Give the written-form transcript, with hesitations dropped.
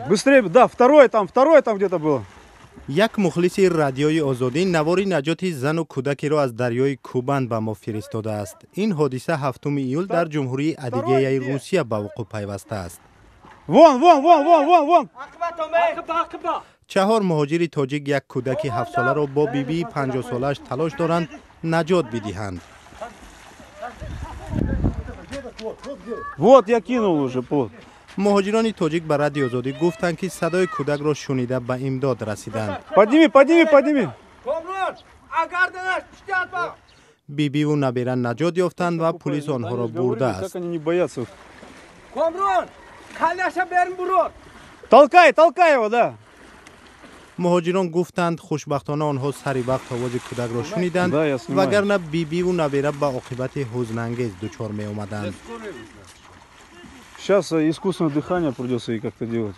Быстрее, да, второй там где-то было. Як мухлиси Радиои Озодӣ навори наҷоти зану кӯдакеро аз дарёи Кубан ба мо фиристодааст. Ин ҳодиса 7 июл дар Ҷумҳурии Адигеяи Русия ба вуқӯъ пайвастааст. Вон, вон, вон, вон, вон, вон. Чаҳор муҳоҷири тоҷик як кӯдаки 7-соларо бо бибии 50-солааш талош доранд наҷот бидиҳанд. Вот я кинул уже плот. Муҳоҷирони тоҷик ба Радиои Озодӣ гуфтанд, ки садои кӯдакро шунида, ба имдод расиданд. Подними, подними, подними. Бибиву набера наҷот ёфтанд ва пулис онҳоро бурдааст. Как они не боятся? Толкай, толкай его, да. Муҳоҷирон гуфтанд, хушбахтона онҳо сари вақт овози кӯдакро шуниданд, вагарна бибиву набера ба оқибати ҳузнангез дучор меомаданд. Сейчас искусственное дыхание придется и как-то делать.